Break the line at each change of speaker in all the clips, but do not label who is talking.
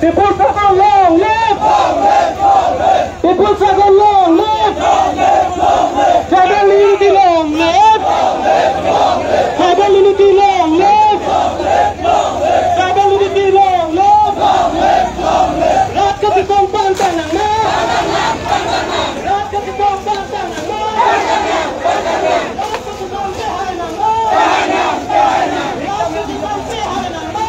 People struggle long live! People struggle long live! Tribal unity long live! Tribal unity long live! Tribal unity long live! Rat katikong pantanang na! Rat katikong pantanang na! Rat katikong pantanang na! Rat katikong pantanang na!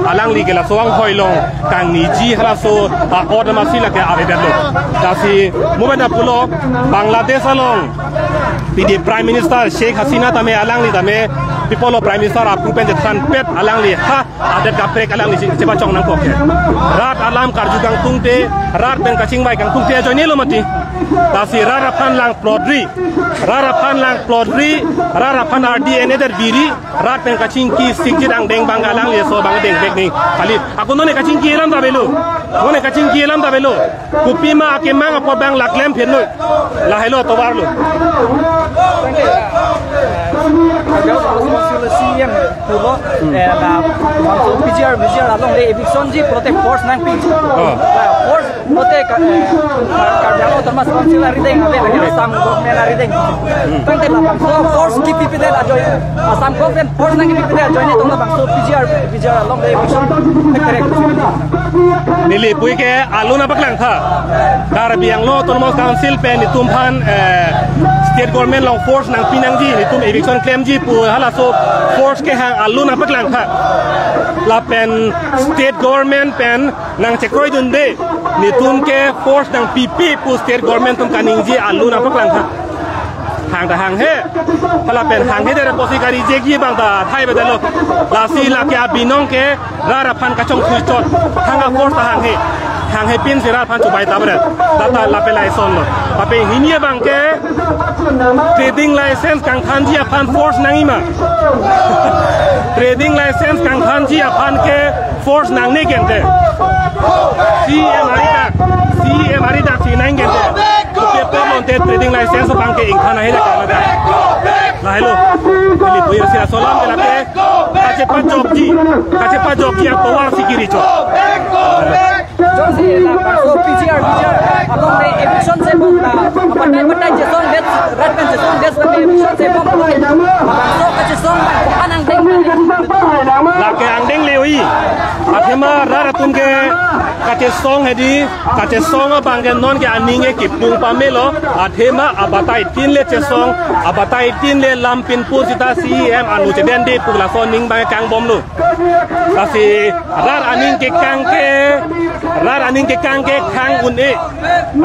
Alang li ke la soang hoi long kang ni ji hala so a order ma si la ke ave lo da si mobile na pulo Bangladesh along PD Prime Minister Sheikh Hasina tame alang li tame people of Prime Minister apu pen than pet alang li ha adet ka prek alang li cheba chong nang ko ke rat alam karju kang tungte rat pen kaching bai kang tungte join lo mati da si rara phan lang plodri rara phan lang plodri rara phan RDNA der biri rat pen kaching ki sikjit ang deng bang alang li so bang deng bek ni khali aku none kaching ki elam da belo none kaching ki elam da belo kupima ake mang apo bang laklem phen lo la hello tobar lo
PGR VGR along the eviction ji protect force nang PG force protect karjalo autonomous council ari deng abe lagi Assam government ari deng tangte la bangso force ki PP le ajoy Assam government force nang PP le ajoy ne tong la bangso PGR VGR along the eviction correct
nili pui ke aluna baklang tha karbiang lo autonomous council pe ni tumhan state government long force nang pinang ji ni tum eviction claim ji pu hala so force ke hang aluna baklang tha la pen state government pen nang chekroi dun de ni tum ke force nang pp pu state government tum kaning ji aluna baklang tha hang ta hang he hala pen hang he de posi kari je gi bang ta thai ba de lo la si la ke abinong ke ra ra phan ka chong thui chot hang a force ta hang he pin si ra phan chu bai ta ba la ta la pe lai son lo pa pe hinia bang ke trading license kang khan ji phan force nang ima trading license kang khan ji phan ke force nang ne kente CM ari CM ari dak si nang kente paper lonte trading license bang ke ingkhan ahi la kana da la hello li pui sia solam ke la ke kache pa job ji kache pa job ji power sikiri cho
PGR VGR along the eviction se bom la patai patai jeson det rat pen jeson det la eviction se bom so ka jeson ba anang deng
la ke ang deng leoi athema ra ra tum ke kache song hedi kache song bang ke non ke aning ke pung pa melo athema abatai tin le chesong abatai tin le lampin pu sita CM anu che den de pu la so ning bang kang bom lu kasi rar aning ke kang ke rar aning ke kang ke khang un e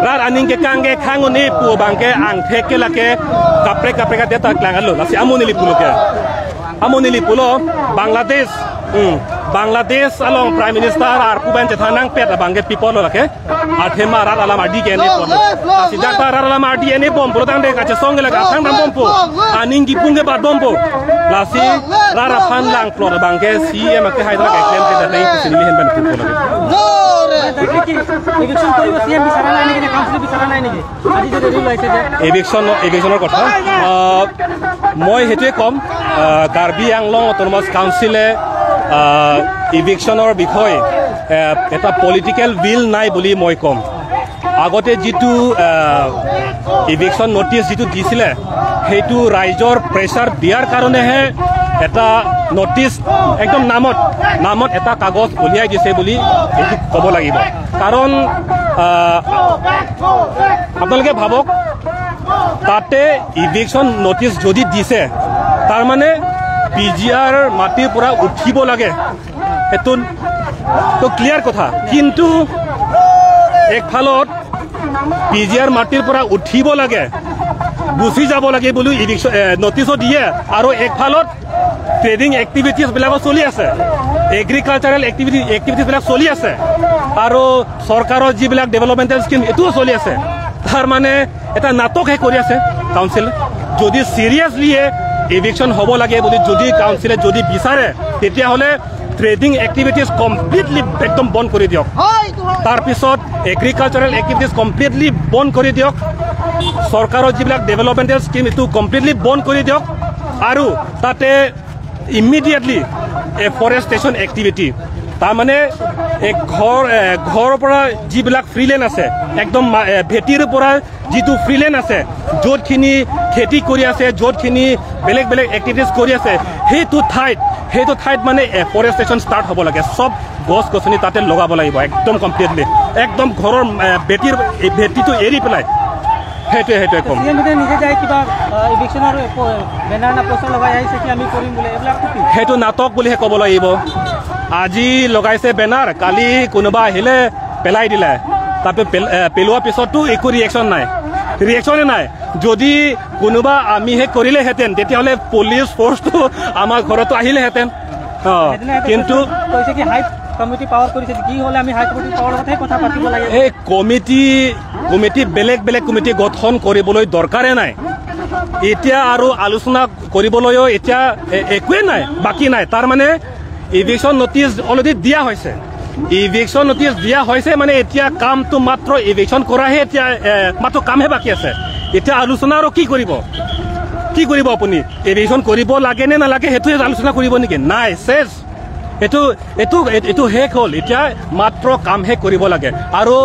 rar aning ke kang ke khang un e pu bang ke ang thek ke la ke kapre kapre ka deta klang alo lasi amoni li pulo ke amoni li pulo Bangladesh Bangladesh along Prime Minister ar puban chethanang pet bangke people lake athema rar alam adi ke ne pon sidakta rar alam adi ne bom bro tang de kache song la thang ram bom po aning gi pungge ba bom po lasi rar phan lang plot bangke CM ke haidra ke claim ke dai sinili hen ban people lake
eviction কৰিব CM বিচাৰা নাই নেকি council বিচাৰা নাই নেকি আজি যে rail হৈছে
এভিকশন এভিকশনৰ কথা। মই সেইটোৱে ক'ম, কাৰ্বি আংলং অট'নমাছ কাউন্সিলে ইভিকশ্যনৰ বিষয়ে এটা পলিটিকেল will নাই বুলি মই ক'ম। আগতে যিটো ইভিকশ্যন নটিচ যিটো দিছিলে, সেইটো ৰাইজৰ প্ৰেছাৰ দিয়াৰ কাৰণেহে এটা নটিচ একদম নামত এটা কাগজ উলিয়াই দিছে বুলি এইটো ক'ব লাগিব। কাৰণ আপোনালোকে ভাবক, তাতে ইভিকশ্যন নটিচ যদি দিছে, তাৰমানে পি জি আৰ মাটিৰ পৰা উঠিব লাগে, সেইটো তো ক্লিয়াৰ কথা। কিন্তু একফালত পি জি আৰ মাটিৰ পৰা উঠিব লাগে, গুচি যাব লাগে বুলি ইভিকশ্যন নটিচো দিয়ে, আৰু একফালত ট্ৰেডিং এক্টিভিটিজবিলাকো চলি আছে, এগ্ৰিকালচাৰেল এক্টিভিটিজবিলাক চলি আছে, আৰু চৰকাৰৰ যিবিলাক ডেভেলপমেণ্টেল স্কিম এইটোও চলি আছে। তাৰ মানে এটা নাটকহে কৰি আছে কাউন্সিলে। যদি চিৰিয়াছলিয়ে ইভিকশ্যন হ'ব লাগে বুলি যদি কাউন্সিলে যদি বিচাৰে, তেতিয়াহ'লে ট্ৰেডিং এক্টিভিটিজ কমপ্লিটলি একদম বন্ধ কৰি দিয়ক, তাৰপিছত এগ্ৰিকালচাৰেল এক্টিভিটিজ কমপ্লিটলি বন্ধ কৰি দিয়ক, চৰকাৰৰ যিবিলাক ডেভেলপমেণ্টেল স্কিম এইটো কমপ্লিটলি বন্ধ কৰি দিয়ক, আৰু তাতে ইমিডিয়েটলি এফৰেষ্টেশ্যন এক্টিভিটি, তাৰমানে এই ঘৰৰ পৰা যিবিলাক ফ্ৰীলেণ্ড আছে, একদম ভেটিৰ পৰা যিটো ফ্ৰীলেণ্ড আছে, য'তখিনি খেতি কৰি আছে, য'তখিনি বেলেগ বেলেগ এক্টিভিটিজ কৰি আছে, সেইটো ঠাইত মানে এফৰেষ্টেশ্যন ষ্টাৰ্ট হ'ব লাগে। চব গছ গছনি তাতে লগাব লাগিব একদম কমপ্লিটলি, একদম ঘৰৰ ভেটিটো এৰি পেলাই। সেইটোৱে ক'ম। সেইটো নাটক বুলিহে ক'ব লাগিব। আজি লগাইছে বেনাৰ, কালি কোনোবা আহিলে পেলাই দিলে, তাৰপিছত পেলোৱাৰ পিছতো একো ৰিয়েকশ্যন নাই, ৰিয়েকশ্যনে নাই। যদি কোনোবা আমিহে কৰিলেহেঁতেন, তেতিয়াহ'লে পুলিচ ফ'ৰ্চটো আমাৰ ঘৰতো আহিলেহেঁতেন। কিন্তু এই কমিটি বেলেগ বেলেগ কমিটি গঠন কৰিবলৈ দৰকাৰে নাই এতিয়া, আৰু আলোচনা কৰিবলৈও এতিয়া একোৱে নাই, বাকী নাই। তাৰমানে ইভিকশ্যন নটিচ অলৰেডি দিয়া হৈছে, ইভিকশ্যন নটিচ দিয়া হৈছে মানে এতিয়া কামটো মাত্ৰ ইভিকশ্যন কৰাহে এতিয়া মাত্ৰ কামহে বাকী আছে। এতিয়া আলোচনা আৰু কি কৰিব, কি কৰিব আপুনি? ইভিকশ্যন কৰিব লাগে নে নালাগে সেইটোৱে আলোচনা কৰিব নেকি? নাই, চেছ, এইটো এইটো এইটো শেষ হ'ল। এতিয়া মাত্ৰ কামহে কৰিব লাগে। আৰু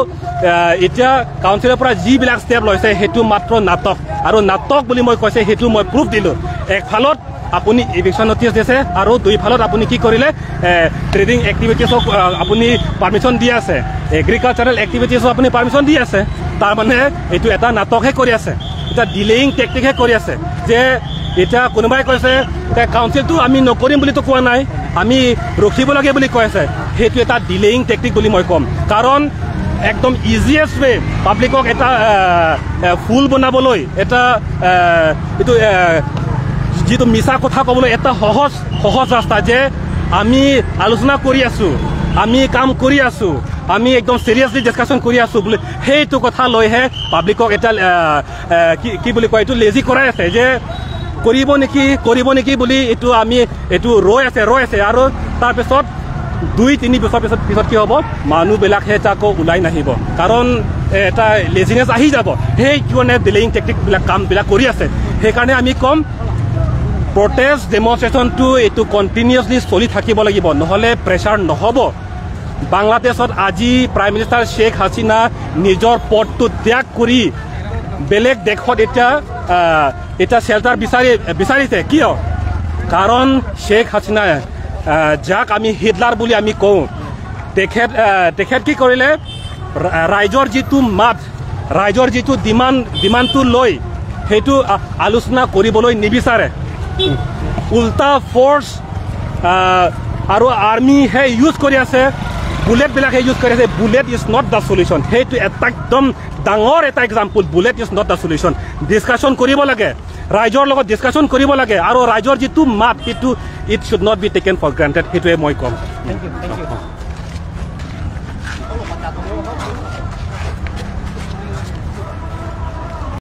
এতিয়া কাউন্সিলৰ পৰা যিবিলাক ষ্টেপ লৈছে সেইটো মাত্ৰ নাটক, আৰু নাটক বুলি মই কৈছে সেইটো মই প্ৰুফ দিলোঁ। একফালত আপুনি ইভিকশ্যন নটিচ দিছে, আৰু দুইফালত আপুনি কি কৰিলে, ট্ৰেডিং এক্টিভিটিছক আপুনি পাৰ্মিশ্যন দি আছে, এগ্ৰিকালচাৰেল এক্টিভিটিছক আপুনি পাৰ্মিশ্যন দি আছে। তাৰমানে এইটো এটা নাটকহে কৰি আছে, এটা ডিলেয়িং টেকটিকহে কৰি আছে। যে এতিয়া কোনোবাই কৈছে কাউন্সিলটো আমি নকৰিম বুলিতো কোৱা নাই, আমি ৰখিব লাগে বুলি কৈ আছে, সেইটো এটা ডিলেয়িং টেকটিক বুলি মই ক'ম। কাৰণ একদম ইজিয়েষ্ট ৱে পাব্লিকক এটা ফুল বনাবলৈ, এটা এইটো যিটো মিছা কথা ক'বলৈ এটা সহজ ৰাস্তা যে আমি আলোচনা কৰি আছোঁ, আমি কাম কৰি আছোঁ, আমি একদম চিৰিয়াছলি ডিছকাশ্যন কৰি আছোঁ বুলি, সেইটো কথা লৈহে পাব্লিকক এটা কি বুলি কয়, এইটো লেজি কৰাই আছে যে কৰিব নেকি বুলি, এইটো আমি এইটো ৰৈ আছে। আৰু তাৰপিছত 2-3 বছৰ পিছত কি হ'ব, মানুহবিলাকহে আকৌ ওলাই নাহিব, কাৰণ এটা লেজিনেছ আহি যাব। সেইকাৰণে ডিলেয়িং টেকটিকবিলাক কামবিলাক কৰি আছে। সেইকাৰণে আমি ক'ম প্ৰটেষ্ট ডেমনষ্ট্ৰেশ্যনটো এইটো কণ্টিনিউছলি চলি থাকিব লাগিব, নহ'লে প্ৰেছাৰ নহ'ব। বাংলাদেশত আজি প্ৰাইম মিনিষ্টাৰ শ্বেখ হাছিনা নিজৰ পদটো ত্যাগ কৰি বেলেগ দেশত এতিয়া শ্বেল্টাৰ বিচাৰিছে। কিয়? কাৰণ শ্বেখ হাছিনা, যাক আমি হিটলাৰ বুলি আমি কওঁ, তেখেত কি কৰিলে, ৰাইজৰ যিটো মাত, ৰাইজৰ যিটো ডিমাণ্ডটো লৈ সেইটো আলোচনা কৰিবলৈ নিবিচাৰে, উল্টা ফ'ৰ্চ আৰু আৰ্মিহে ইউজ কৰি আছে, বুলেটবিলাকহে ইউজ কৰি আছে। Bullet is not the solution, সেইটো এটা একদম ডাঙৰ এটা example. Bullet is not the solution. Discussion কৰিব লাগে, ৰাইজৰ লগত ডিছকাশ্যন কৰিব লাগে, আৰু ৰাইজৰ যিটো মাত সেইটো it should not be taken for granted, সেইটোৱে মই ক'ম।
Thank you.